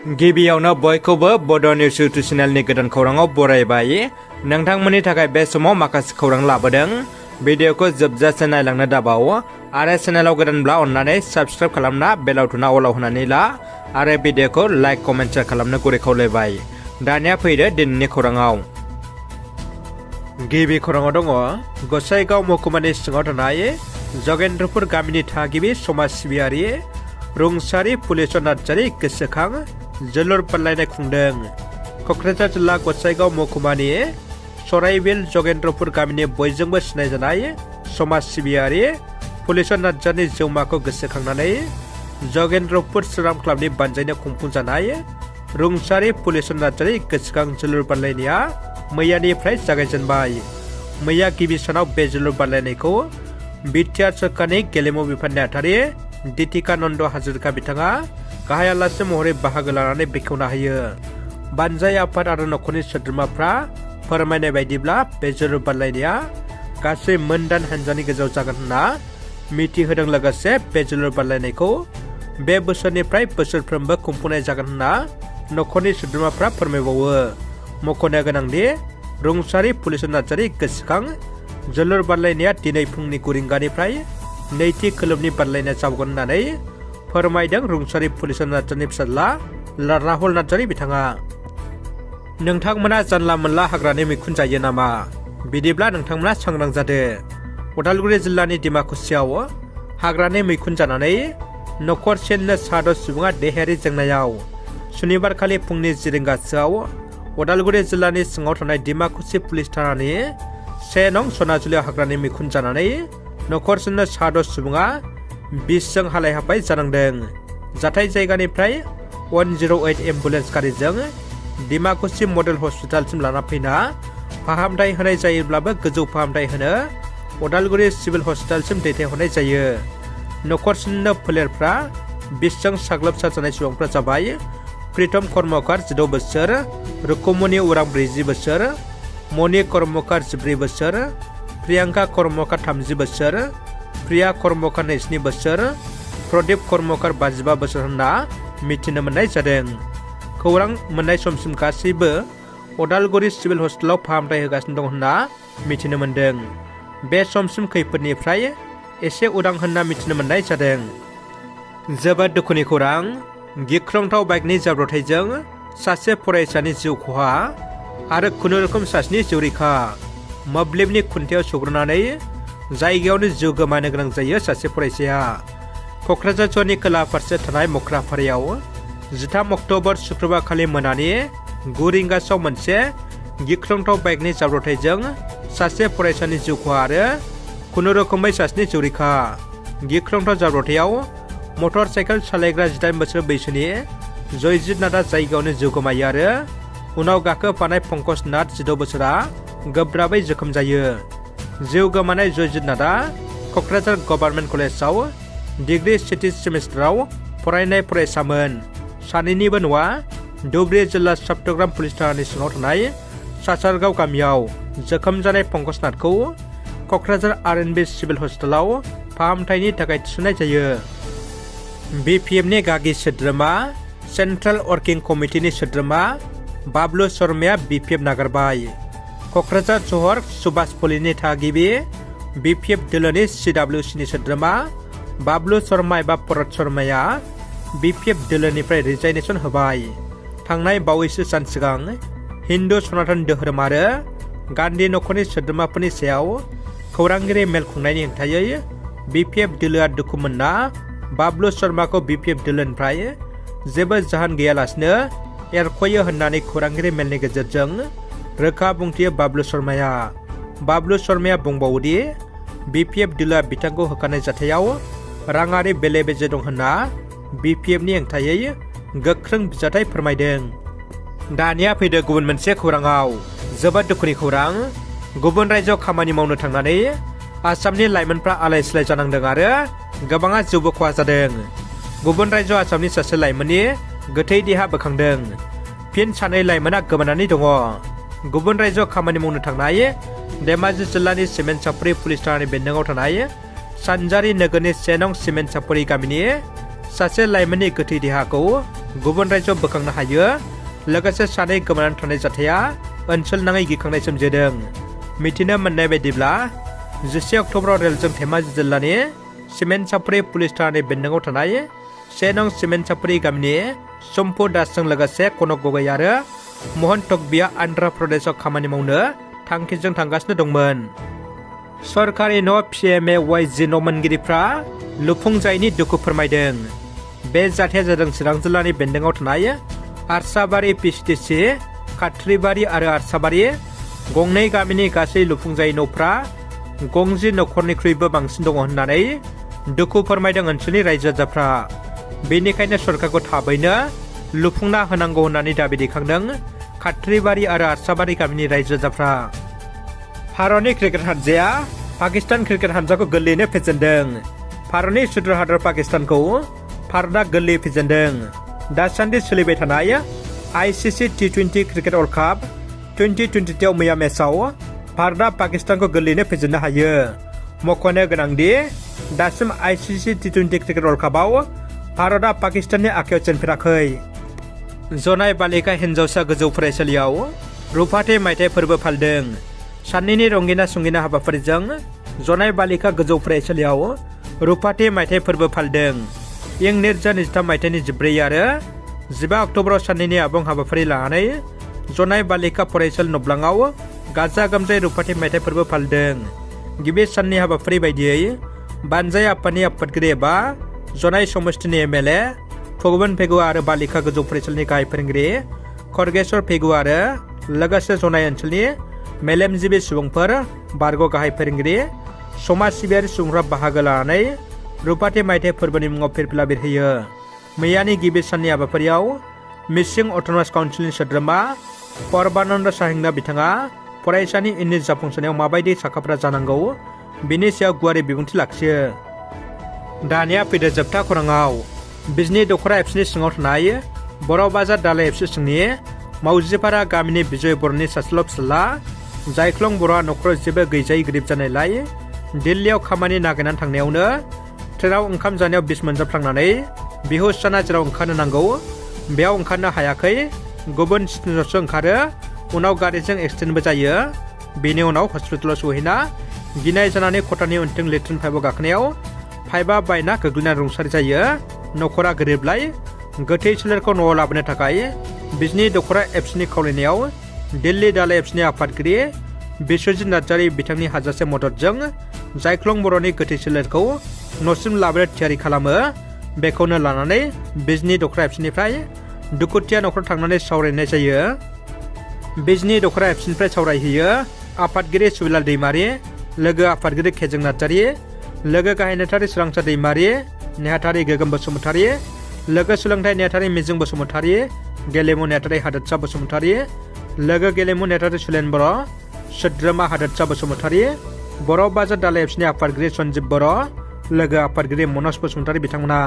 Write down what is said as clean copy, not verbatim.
गिबियावनो बयखौबो बड' निउस इउटुब चेनेलनि गोदान खौराङाव बरायबाय। नोंथांमोननि थाखाय बे समाव माखासे खौरां लाबोदों। भिडिअखौ जोबजासे नायलांनो दाबाव आरो चेनेलाव गोदानब्ला अन्नानै साबस्क्राइब खालामना बेल आइकनआ अलाव होनानै ला आरो भिडिअखौ लाइक कमेन्ट शेयार खालामनो गुरै खावलायबाय। दानिया फैदो दिनैनि खौराङाव। गिबि खौराङाव दङ गसाइगाव महकुमानि सिङाव थानाय जगेन्द्रपुर गामिनि थागिबि समाज सिबियारि रुंसारि पुलिस नार्जारि गोसोखां जोलुर बादायलायनाय खुंदों। क'क्राझार जिल्ला गसाइगाव महकुमानि सराइबिल जगेन्द्रपुर गामिनि बयजोंबो सिनायजानाय समाज सिबियारि पुलिस नार्जारिनि जिउमाखौ गोसोखांनानै जगेन्द्रपुर सोरां क्लाबनि बानजायनो खुंफुंजानाय रुंसारि पुलिस नार्जारि गोसोखां जोलुर बादायलायनाया मैयानिफ्राय जागायजेनबाय। मैया गिबि सानाव बे जोलुर बादायलायनायखौ बिटिआर सोरखारनि गेलेमु बिफाननि नेहाथारि दितिकानन्द हाजरिका बिथाङा गाहाय आलासि महरै बाहागो लानानै बेखेवना होयो। बानजाय आफाद आरो नखरनि सोद्रोमाफ्रा फोरमायनाय बायदिब्ला बे जोलुर बादायलायनाया गासै मोनदान हानजानि गेजेराव जागोन होनना मिथिहोदों। लोगोसे बे जोलुर बादायलायनायखौ बे बोसोरनिफ्राय बोसोरफ्रोमबो खुंफुंनाय जागोन होनना नखरनि सोद्रोमाफ्रा फोरमायबावो। मख'नो गोनांदि रुंसारि पुलिस नार्जारि गोसोखां जोलुर बादायलायनाया दिनै फुंनि 9 रिंगानिफ्राय नैथि खोलोबनि बादायलायनाय जागोन होननानै फोरमायदों रुंसारि पुलिस नार्जारिनि फिसाज्ला राहुल नार्जारि बिथाङा। नोंथांमोना जानला मोनला हाग्रानि मैखुन जायो नामा? बिदिब्ला नोंथांमोना सांग्रां जादो। उदालगुरि जिल्लानि डिमाकुसियाव हाग्रानि मैखुन जानानै नखरसेनिनो 6 सुबुङा देहायारि जेंनायाव सुनिबारखालि फुंनि 10 रिंगासोआव उदालगुरि जिल्लानि सिङाव थानाय डिमाकुसि पुलिस थानानि 1 नं सनाजुलियाव हाग्रानि मैखुन जानानै नखरसेनिनो 6 सुबुङा बिसजों हालाय हाफाय जानांदों। जाथाय जायगानिफ्राय 108 एम्बुलेन्स गारिजों डिमाकुसि मडेल हस्पिटालसिम लाना फैना फाहामथाय होनाय जायोब्लाबो गोजौ फाहामथाय होनो उदालगुरि सिभिल हस्पिटालसिम दैथायहरनाय जायो। नखरसेनिनो फोलेरफ्रा बिसजों साग्लोबसारजानाय सुबुंफ्रा जाबाय प्रितम कर्मकार 16 बोसोर, रुकुमनि उरां 40 बोसोर, मणि कर्मकार 14 बोसोर, प्रियांका कर्मकार 30 बोसोर, प्रिया कर्मकार 27 बोसोर, प्रदीप कर्मकार 55 बोसोर होनना मिथिनो मोननाय जादों। खौरां मोननाय समसिम गासैबो उदालगुरि सिभिल हस्पिटालाव फाहामथाय होगासिनो दं होनना मिथिनो मोनदों। बे समसिम खैफोदनिफ्राय एसे उदां होनना मिथिनो मोननाय जादों। जोबोद दुखुनि खौरां। गिख्रंथाव बाइकनि जाब्रबथायजों सासे फरायसानि जिउ खहा आरो खुनुरुखुम सासेनि जिउ रैखा। मोब्लिबनि खुन्थायाव सौग्रावनानै जायगायावनो जिउ गोमानो गोनां जायो सासे फरायसाया। क'क्राझार सहरनि खोला फारसे थानाय मख्राफारायाव 13 अक्ट'बर शुक्रबार खालि मोनानि 9 रिंगासोआव मोनसे गिख्रंथाव बाइकनि जाब्रबथायजों सासे फरायसानि जिउ खहा आरो खुनुरुखुमै सासेनि जिउ रैखा। गिख्रंथाव जाब्रबथायाव मटर साइकेल सालायग्रा 18 बोसोर बैसोनि जयजित नाथआ जायगायावनो जिउ गोमायो आरो उनाव गाखोफानाय पंकज नाथ 16 बोसोरा गोब्राबै जोखोम जायो। जिउ गोमानाय जयजित नाथआ क'क्राझार गभार्नमेन्ट कलेजाव डिग्री सेथि सेमिस्टाराव फरायनाय फरायसामोन। सानैनिबो न'आ धुबरी जिल्ला सप्तग्राम पुलिस थानानि सिङाव थानाय सासारगाव गामियाव। जोखोम जानाय पंकज नाथखौ क'क्राझार आर.एन.बी सिभिल हस्पिटालाव फाहामथायनि थाखाय थिसननाय जायो। बिपिएफनि गागि सोद्रोमा सेन्ट्रेल वर्किं कमिटिनि सोद्रोमा बाबलु शर्माया बिपिएफ नागारबाय। क'क्राझार सहर सुभाषपल्लीनि थागिबि बिपिएफ दोलोनि CWCनि सोद्रोमा बाबलु शर्मा एबा परत शर्माया बिपिएफ दोलोनिफ्राय रिजाइनेसन होबाय। थांनाय बावैसो सान सिगां हिन्दु सनातन धोरोम आरो गान्धी नखरनि सोद्रोमाफोरनि सायाव खौरांगिरि मेल खुंनायनि हेंथायै बिपिएफ दोलोआ दुखु मोनना बाबलु शर्माखौ बिपिएफ दोलोनिफ्राय जेबो जाहोन गैयालासिनो एरख'यो होननानै खौरांगिरि मेलनि गेजेरजों रोखा बुंथियो बाबलु शर्माया। बाबलु शर्माया बुंबावोदि बिपिएफ दोलोआ बिथांखौ होखानाय जाथायाव राङारि बेले बेजे दं होनना बिपिएफनि हेंथायै गोख्रों बिजाथाय फोरमायदों। दानिया फैदो गुबुन मोनसे खौराङाव। जोबोद दुखुनि खौरां। गुबुन रायजोआव खामानि मावनो थांनानै आसामनि लाइमोनफ्रा आलाय सिलाय जानांदों आरो गोबाङा जिउबो खहा जादों। गुबुन रायजोआव आसामनि सासे लाइमोननि गोथै देहा बोखांदों। फिन 2 लाइमोना गोमानानै दङ। गुबुन रायजोआव खामानि मावनो थांनाय धेमाजि जिल्लानि सिमेन्ट सापरि पुलिस थानानि बेन्दोङाव थानाय सानजारि नोगोरनि 1 नं सिमेन्ट सापरि गामिनि सासे लाइमोननि गोथै देहाखौ गुबुन रायजोआव बोखांनो हायो लोगोसे सानै गोमानानै थानाय जाथाया ओनसोल नाङै गिखांनाय सोमजिदों। मिथिनो मोननाय बायदिब्ला 10 अक्ट'बराव रेलजों धेमाजि जिल्लानि सिमेन्टसापरि पुलिस थानानि बेन्दोङाव थानाय 1 नं सिमेन्टसापरि गामिनि सम्पु दासजों लोगोसे कनक गगৈ आरो महन तकबिया आन्ध्र प्रदेशआव खामानि मावनो थांखिजों थांगासिनो दंमोन। सरकारि न' PMAYG न' मोनगिरिफ्रा लुफुंजायैनि दुखु फोरमायदों। बे जाथाया जादों चिरां जिल्लानि बेन्दोङाव थानाय आरसाबारि PCTC, खाथ्रिबारि आरो आरसाबारि गंनै गामिनि गासै लुफुंजायै न'फ्रा गंजि नखरनिख्रुइबो बांसिन दङ होननानै दुखु फोरमायदों ओनसोलनि रायजो राजाफ्रा। बेनिखायनो सरकारखौ थाबैनो लुफुंना होनांगौ होननानै दाबि दैखांदों खाथ्रिबारि आरो आरसाबारि गामिनि रायजो राजाफ्रा। भारतनि क्रिकेट हानजाया पाकिस्तान क्रिकेट हानजाखौ गोरलैयैनो फेजेनदों। भारतनि सुथुर हादर पाकिस्तानखौ भारतआ गोरलैयै फेजेनदों। दासान्दि सोलिबाय थानाय ICC T20 cricket world cup 2022 मैया मेचआव भारतआ पाकिस्तानखौ गोरलैयैनो फेजेननो हायो। मख'नो गोनांदि दासिम ICC T20 क्रिकेट वर्ल्ड कापआव भारतआ पाकिस्ताननि आखायाव जेनफेराखै। जनाय बालिका हिन्जावसा गोजौ फरायसालियाव रुफाथि मायथाइ फोरबो फालिदों। साननैनि रंगिना संगिना हाबाफारिजों जनाय बालिका गोजौ फरायसालियाव रुफाथि मायथाइ फोरबो फालिदों। इं 1923 मायथाइनि 14 आरो 15 अक्ट'बराव साननैनि आबुं हाबाफारि लानानै जनाय बालिका फरायसालि नब्लाङाव गाजा गोमजायै रुफाथि मायथाइ फोरबो फालिदों। गिबि साननि हाबाफारि बायदियै बानजाय आफादनि आफादगिरि एबा जनाय समष्टिनि MLA भगवान पेगु आरो बालिका गोजौ फरायसालिनि गाहाय फोरोंगिरि खरगेश्वर पेगु आरो लोगोसे जनाय ओनसोलनि मेलेमजिबि सुबुंफोर, बारग' गाहाय फोरोंगिरि, समाज सिबियारि सुबुंफ्रा बाहागो लानानै रुफाथि मायथाइ फोरबोनि मुङाव फिरफिला बिरहोयो। मैयानि गिबि साननि हाबाफारियाव मिसिं अट'नमास काउन्सिलनि सोद्रोमा परबानन्द साहिंना बिथाङा फरायसानि इयुननि जाफुंसारनायाव माबायदि साखाफारा जानांगौ बिनि सायाव गुवारै बिबुंथि लाखियो। दानिया फैदो जोबथा खौराङाव। बिजनि दख'रा एपसनि सिङाव थानाय बर' बाजार दालाय एपसि सिंनि मावजिपारा गामिनि बिजय बर'नि सासेल' फिसाला जायख्लं बर'आ न'खराव जेबो गैजायै गोरिब जानायलाय दिल्लीयाव खामानि नागिरनानै थांनायावनो ट्रेनाव ओंखाम जानायाव बिस मोनजाफ्लांनानै बिहुस जाना जेराव ओंखारनो नांगौ बेयाव ओंखारनो हायाखै, गुबुन स्टेशनआवसो ओंखारो, उनाव गारिजों एक्सिडेन्टबो जायो। बेनि उनाव हस्पिटालाव सहैना गिनाय जानानै खथानि उनथिं लेट्रिन पाइपआव गाखोनायाव पाइपआ बायना गोग्लैना रुंसारि जायो। न'खरा गोरिबलाय गोथै सोलेरखौ न'आव लाबोनो थाखाय बिजनि दख'रा एपसनि खावलायनायाव दिल्ली दालाय एपसनि आफादगिरि बिश्वजित नार्जारी बिथांनि हाजासे मददजों जायख्लं बर'नि गोथै सोलेरखौ न'सिम लाबोनो थियारि खालामो। बेखौनो लानानै बिजनि दख'रा एपसनिफ्राय दुखुथिया न'खराव थांनानै सावरायनाय जायो। बिजनि दख'रा एपसनिफ्राय सावरायहैयो आफादगिरि सुबिलाल दैमारि, लोगो आफादगिरि खेजें नार्जारी, लोगो गाहाय नेहाथारि सोरांसा दैमारि, नेहाथारि गोगोम बसुमतारी, लोगो सोलोंथाइ नेहाथारि मिजिं बसुमतारी, गेलेमु नेहाथारि हादोरसा बसुमतारी, लोगो गेलेमु नेहाथारि सुलेन बर', सोद्रोमा हादोरसा बसुमतारी, बर' बाजार दालाय एपसनि आफादगिरि सन्जीब बर', लोगो आफादगिरि मनज बसुमतारी बिथांमोना